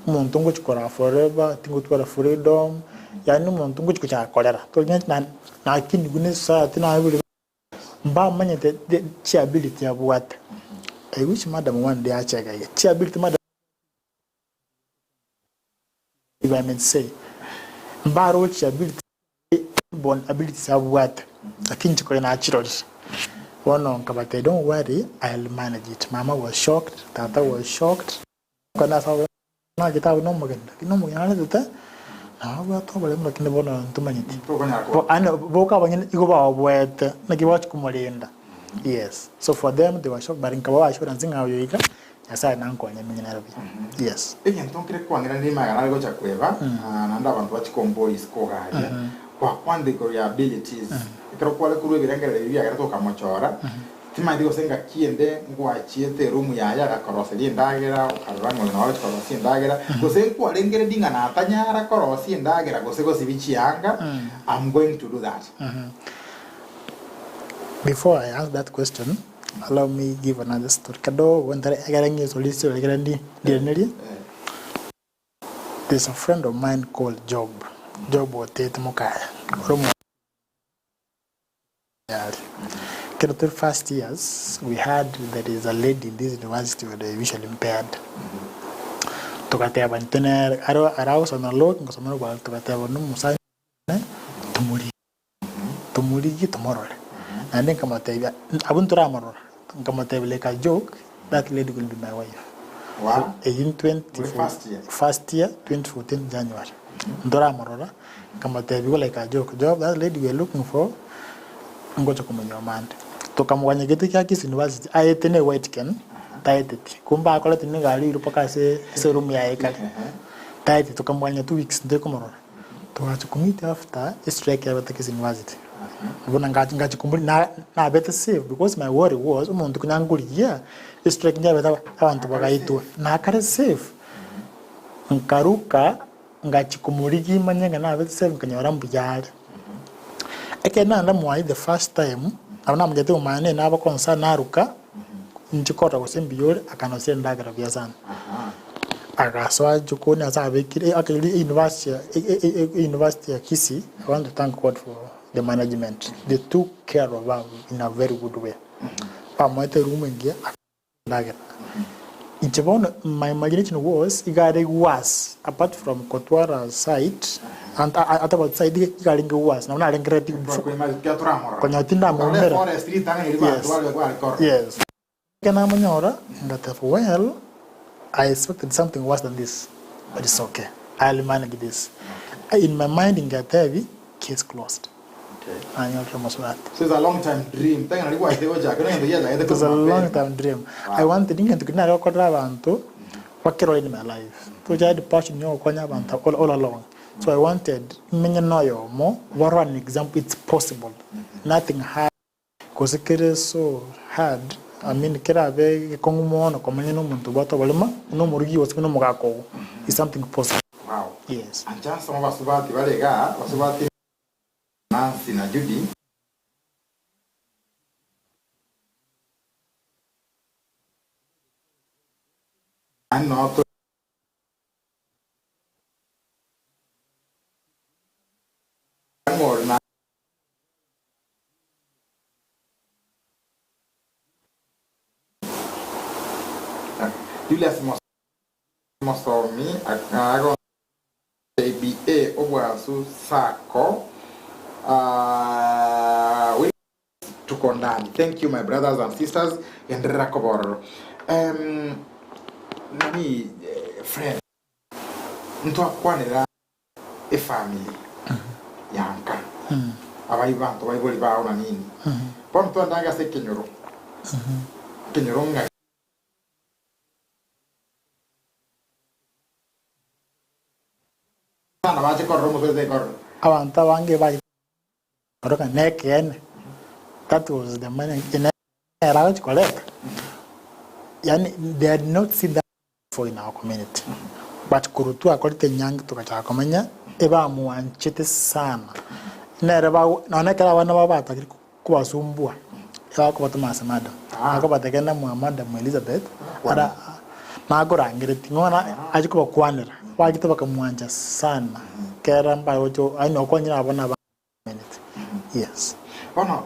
omonto ngochia koraa forever, tingotwara freedom, yaani omonto ngochia gochaka korera. Tori na nakinigwe na esociety naye mbamanyete the chiability abwate. I wish madam one day ache iga iga, chiability madam if I may say, mbaroche chiability inborn abilities abwate, lakini inche konya nachirorire. Bono nkabatebia don't worry I'll manage it. Mama was shocked, tata was shocked, nkonya ase abwo nachete abwo nomogeni lakini omogeni aretete nabo abwate oboremu lakini bono ntomanyeti. Tokonyara Bo yaani boka abanyene igo baoboete naki bagochi komorenda yes. So for them they were shocked but nkabaa assurance ng'a oyo iga Nyasae nankonye menye nere buya. Yes. Egento nkere kwang'iraneria magana are gocha kweba, naende abanto bachie komboria isiko iga aria, gwakwanire igoro ya abilities, ekero kware korwa ebirengererio ebi biagerete okamochora, timanyeti gose ngaki ende ngwachiete eroom yaye agakoroseria endagera, okarora ng'a oyo nabo agochi korosia endagera, gose nkwarengereria ng'a natanyara korosia endagera gose gosibia chianga, I'm going to do that. Before I ask that question, Allow me give another story kadogo ntare ekere ng'esori story ekere ndi ndirenerie. There's a friend of mine called Job, Job otete mokaya ore omo yare. Ekero tore first years we heard there is a lady in this university with a visually impaired. Togateba intwe nere aro aragosomera law ngosomera obwarimu togateba nomosani one tomorigie. Tomorigie tomorore. Naende nkamotebia, abwo ntoramorora, nkamotebia like a joke, that lady will be my wife. Wow. Eyio in Muri first year? first year, 2014 January. Ntoramorora, nkamotebia igo like a joke, Job, that lady we are looking for, ngocha komonyuoma ande. Tokamoganya gete kia Kisii University, aete ne white ken, taeteti. Kumbe akorete nigo arirwe mpaka ase ase eroom yaye kare. Taeteti, tokamoganya 2 weeks ntari komorora. Togacha komeet after estrike yabete Kisii University. Bono ngachi ngachi komori na nabete safe because my worry was omonto konya nkorigia estrike njabete aba abanto bagaitwa nakare safe. Nkaruka ngachi komorigia manye ng'a nabete safe nkanyora mbuya are. Ekero naenda mwaye the first time, nabo namanyete omanye nere naba concerned naruka inche korora gose mbuya ore akanosia endagera buya sana. Agasoa jikoni ase abekire actually university ya university ya Kisii I want to thank God for the management they took care of her in a very good way. Bamoete room engiya endagera. Inche bono my imagination was iga are worse apart from kotwara sight ant- a- atabwati sight iga arenge worse nabo narengereretie konya tindamoumera. Yes, yes. Ekero namonyora ngateba well I expected something worse than this but it's okay I'll manage this. In my mind ngetebi case closed. Nanyorire omosubati. So it's a long time dream. Tanga nari gwaete gochaka no gento giachagete It was a korwa long mapema. time dream. I wanted ngento keri nare gokorera abanto bakerore in my life. So I had passion ya gokonya abanto all, all along. So I wanted menye na oyomo barore an example it's possible. Nothing hard. Gose kere so hard, I mean kerabe gekong'u mono komenya na omonto obwate oborema, buna omorugi gose buna omogaka ogo, is something possible. Wow. Yes. Ancha ase abasubati bare igaa, abasubati Nancy na Judy. Naende noo tore. Ng'o ore na. Julius Mosomi ago JBA Obwansu Sacco Williams tuko ndani thank you my brothers and sisters genderera koba ororo nani friend ntwakwanera efamiri ya nka, abaibanto baibori bao na nini. Bono twendange ase ekenyoro, ekenyoro ng'a abana bache korora omosubati tari korora. Abanto abange baye korora ng'a nekeene, that was the money ere agochi koreta, yaani they had not seen that. for in our community but korwa twakorete enyangi togachaka komenya ebamwanchete sana nere bago nonya ekero abana babo batakire kobasumbua ebakobatoma ase madam akobatebia genda mwa madam Elizabeth ara nakorangeretie bono achie kobakwanera bachete bakamwancha sana kera mbagocha yaani okonyire abwo na community yes. Bono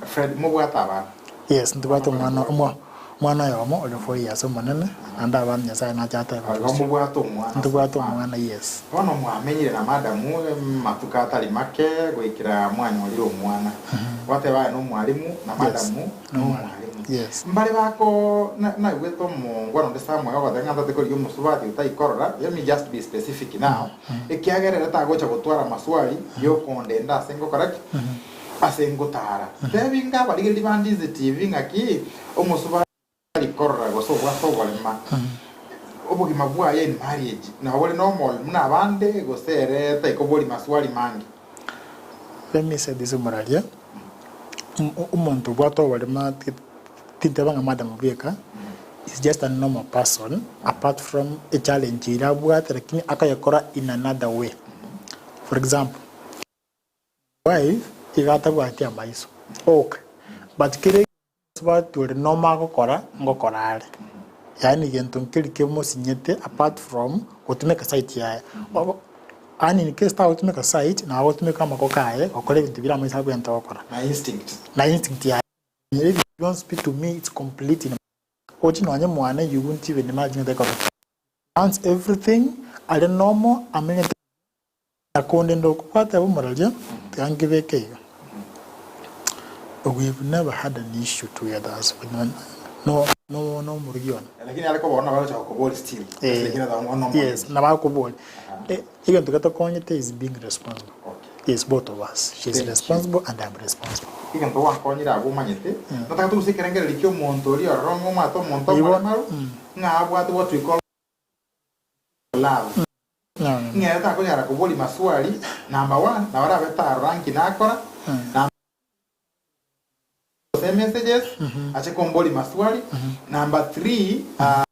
Fred mobwate abana? Yes ntobwate omwana omo omwana oyomo ore 4 years omonene naende abana Nyasaye nache atebe Igo gochia. mobwate omwana ase Ntobwate omwana. omwana yes. Bono mwamenyire na madam matuko atari make goikera mwanyorire omwana. Gwateba aye nomwalimu na Yes, madam nomwalimu. nomwalimu. Yes. Mbare bako na naigwete omongwana onde somewhere ogoteba ng'a ntate korigia omosubati otaikorora, let me just be specific now, ekiagera ere tagocha gotwara amaswali yokondenda ase ngokora ki? Ase ngotara. Tebi inga abarigereria ba Ndizi TV ng'aki omosubati tari korora gose obwate oborema, obogima bwaye in marriage nabo bore normal buna abande gose ere taikoboria maswali mange. Let me say this omoraria, omonto obwate oborema tinteba ng'a madam bweka, is just a normal person apart from e challenge eria abwate lakini akayekora in another way. For example, wife iga atabwati amaiso oka but kere Omosubati ore nomo agokora ngokora are, yaani gento nkeri kemosinyete apart from gotumeka sight yaye. Yaani in case tagotumeka sight nabo agotumeka amaboko aye gokora ebinto biria amaiso abwenerete gokora. Na instinct. Na instinct yaye. If you don't speak to me it's complete in ochi nonye mwane you won't even imagine tekora. Once everything are normal amenyete Na konde ndokobwate omoraria, tiga nkebeke iga, We've never had an issue together as no no nomorugi one. Lakini are koba nabo agocha gokoboria still. Eh, Lakini ata ono yes, nabo akoboria. Eh, egento getokonyete is being responsible. Okay. Yes, both of us. She is Thank you. responsible and I'm responsible. Egento gwankonyire abwo omanyete, nataka togusie ekerengererio kia omonto oria ororo ng'a omwate omonto Igo, omoremaru, ng'a abwate what we call love. Ng'a ere takonyara koboria maswali, number one, nabo arabe tarora nki nakora, number gose messages, ache komboria maswali, number three, ta-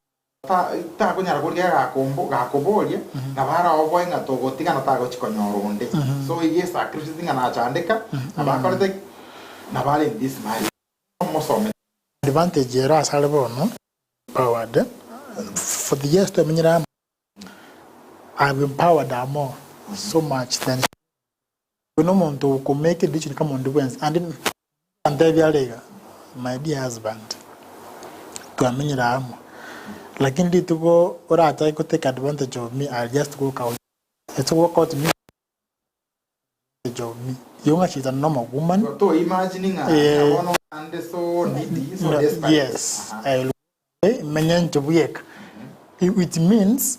takonyara korigia gakombo gakoboria, nabo araoboe ng'a togotigana tagochi konyora onde. So iga esacrifice ng'a nachandeka, nabo akorete ki? Nabo are in this marriage. Omosome. Advantage ere asare bono, empowered, for the years twamenyire amo, I've empowered her more so much than oyo nomonto oko make a decision kama onde bwensi and antebia are iga my dear husband twamenyire amo Lakini rituko orachake go take advantage of me, I'll just walk out. It's walk out me advantage of me. Igo ng'a she's a normal woman. Igo to imagine ng'a Eh. ng'a bono ande so needy, so No, desperate. yes, Aha. I will menye inche bweka. It means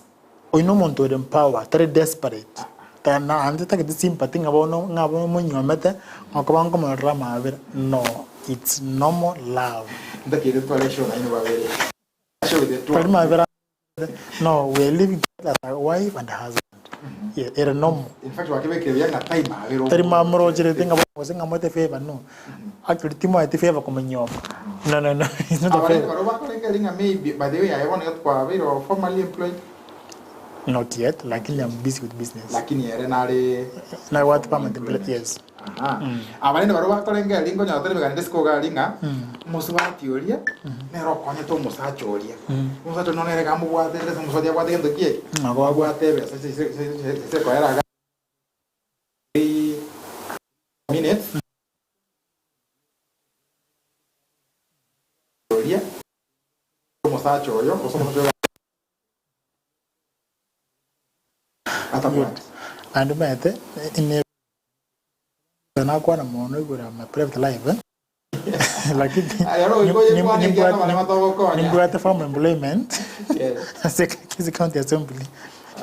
oyo nomonto ore empowered, tari desperate. Naende tagete sympathy ng'a bono ng'a bono monyuomete ngokoba nkomororera amabera, no, it's normal love. Ntakeire ntware eshow nainwe babere. Show with the two Tari of you. mabera no, we are living together as a wife and a husband. Yeah, ere normal. In fact wakebekire buya ng'a tai mabera Tari omonto. mamurocherete ng'a bono gose ng'a moete favor no. Actually timoeti favor komonyuoma. No no no, it's not a Abarenge favor. barobwo bakorenge ring'a maybe by the way aye bono iga twabeire formally employed. Not yet, lakini I'm busy with business. Lakini ere nare Nabwate permanent employment, yes. Aha. Abarende barobwo bakorenge ring'a onyora tari emegano ende isiko iga aria ng'a omosubati oria nere okonyete omosacha oria. Omosacha oria nonya nere iga amobwate ase omosubati abwate gento ki eke? Nabo Abwate ebesa ase ase ase ase ekoera iga minutes oria omosacha oyo gose omosacha oyo Good. Naende omanyete ime nakwana mono igoro ya my private life eh, lakini nimbwate formal employment ase Kisii County Assembly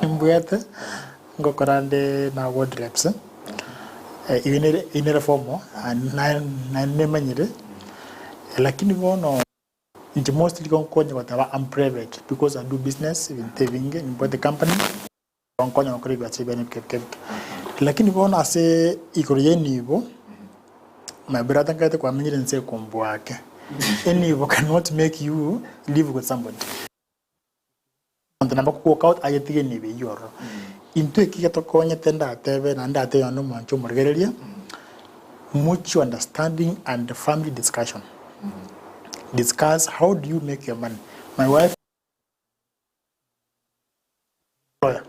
nimbwate ngokora nde na ward reps eh, eyio nere eyio nere formal naende nemanyire lakini bono Inche mostly gonkonya goteba am private because I do business ebinto ebinge nimbwate company gonkonya gokora ebiacha biane bike bike bike. Lakini bono ase igoro ya enibo my brother nkaete kwamenyire inse ekombwake enibo cannot make you live with somebody. Omonto nabo ako walk out ayetige enibo eyio ororo. Intwe eki getokonyete ndatebe naende ndatebe onde omwanche omorigereria, mutual understanding and family discussion. Discuss how do you make your money. My wife lawyer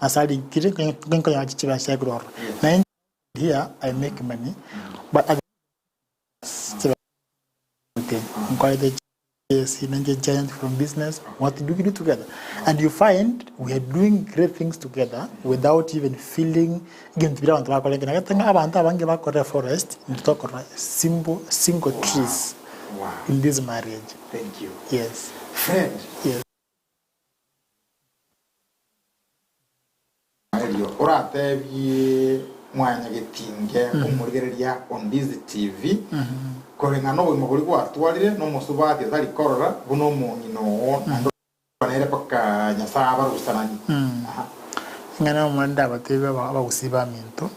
ase arikire nkonyora chibesa chiaye korwa ororo. Naye here I make money but at the nkorete Yes, ninche giant from business, what do we do together? And you find we are doing great things together without even feeling egento biria abanto bakora ekero nagete ng'a abanto abange bakorire forest intwe tokorora simple single trees Wow. in this marriage. Thank you. Yes. Fred. Yes. Erio oratebie mwanyagetinge omorigereria Ondizi TV, koreng'ana nobogima boria gwatwarire nomosubati otari korora buna omong'ina oo, naende nere mpaka Nyasae abarusananie. Aha. Ing'ana y'Omonene ndabatebie abagusii baminto,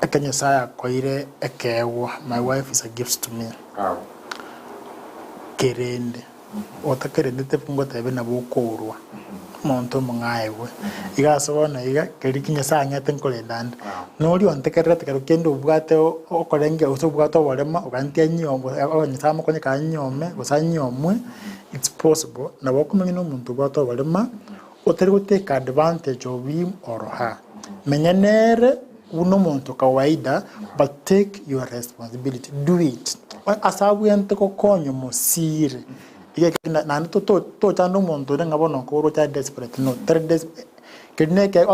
ekero Nyasae akoeire ekeegwa, my wife is a gift to me, kerende. Otakerendete ngotebe nabo okourwa, omonto omong'aegwe. Iga ase bono iga, keria ki Nyasae ang'ete nkorenda ande. Noria ontekererete kero kende obwate okorenge gose obwate oboremo, ogantia anyiomo Nyasae amokonye kare anyiome gose anyiomwe, it's possible, nabo okomenya na omonto obwate oborema, otari go take advantage of him or her. Menya nere buna omonto kawaida but take your responsibility, do it. Ase abwenerete gokonya omosire, naende tochande omonto onde ng'a bono okoroche are desperate, no, tari desperate. Keria na eke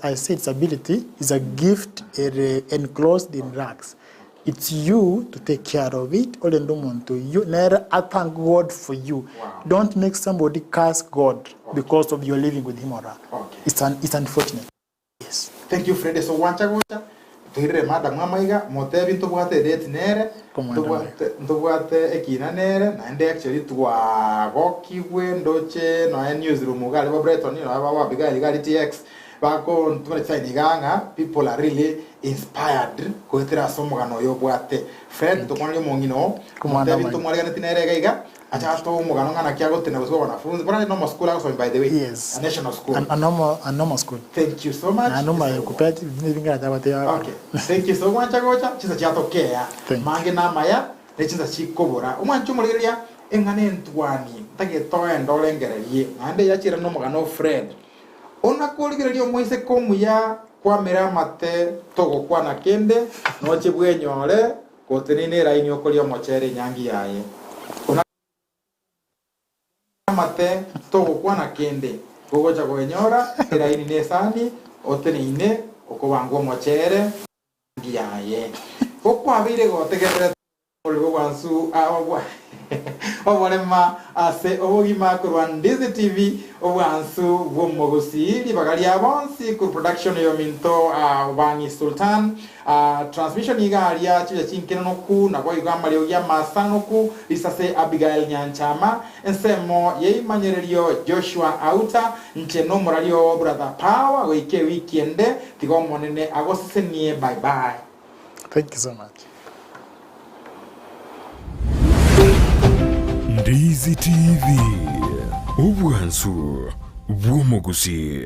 I say disability is a gift ere enclosed in rags. It's you to take care of it, orende omonto oyio nere a thank God for you. Don't make somebody curse God because of your living with him or her. Okay. It's, un, it's unfortunate. Yes. Thank you Fred ase ogwancha gocha toirere madam amaiga motebi ntobwate edate nere Komwenda ntobwate ntobwate ekina nere naende actually twagokigwe ndoche nonya newsroom iga aria ba Brighton nonya ba Abigail iga aria TX bakontumera chisaini iga ng'a people are really inspired goetera ase omogano oyo obwate Fred tokwanerie omong'ina oo Komwenda motebi amaiga. ntomwariganeti nere iga iga Acha atoe omogano ng'a naki agotena gose bw'abanafunzi, bono aye nomo school agosomia by the way, Yes. a national school. A, a normal, a normal school. Thank you so much. Naende omaye kupea ebinge atabatebi agakora. Okay. Thank you so gwancha gocha chinsa chiatokea Thank you. mange namaya ne chinsa chikobora omwanche omorigereria eng'ana entwani ntagete oende orengererie naende yachire nomogano o Fred ona korigereria omoiseke omuya kwamera amate togokwana kende noche bwenyore Gotenena eraini okoria omochere enyangi yaye. Amate togokwana kende, gogocha koenyora eraini nesani, oteneine okobangwa omochere engi yaye. Gokwabeire gotegererete omorero bw'obwansu oborema ase obogima korwa Ndizi TV, obwansu bw'omogusii, ribaga ria bonsi korwa production yominto Obang'i Sultan. Transmission iga aria chibicha chinkenonoku, naboigo amariogi amasanoku, risase Abigael Nyanchama, ensemo yeimanyererio Joshua Auta, nche nomorario oo brother Power goika ewiki ende, tiga Omonene agosesenie bye bye. Thank you so much. Ndizi TV, obwansu bw'omogusii.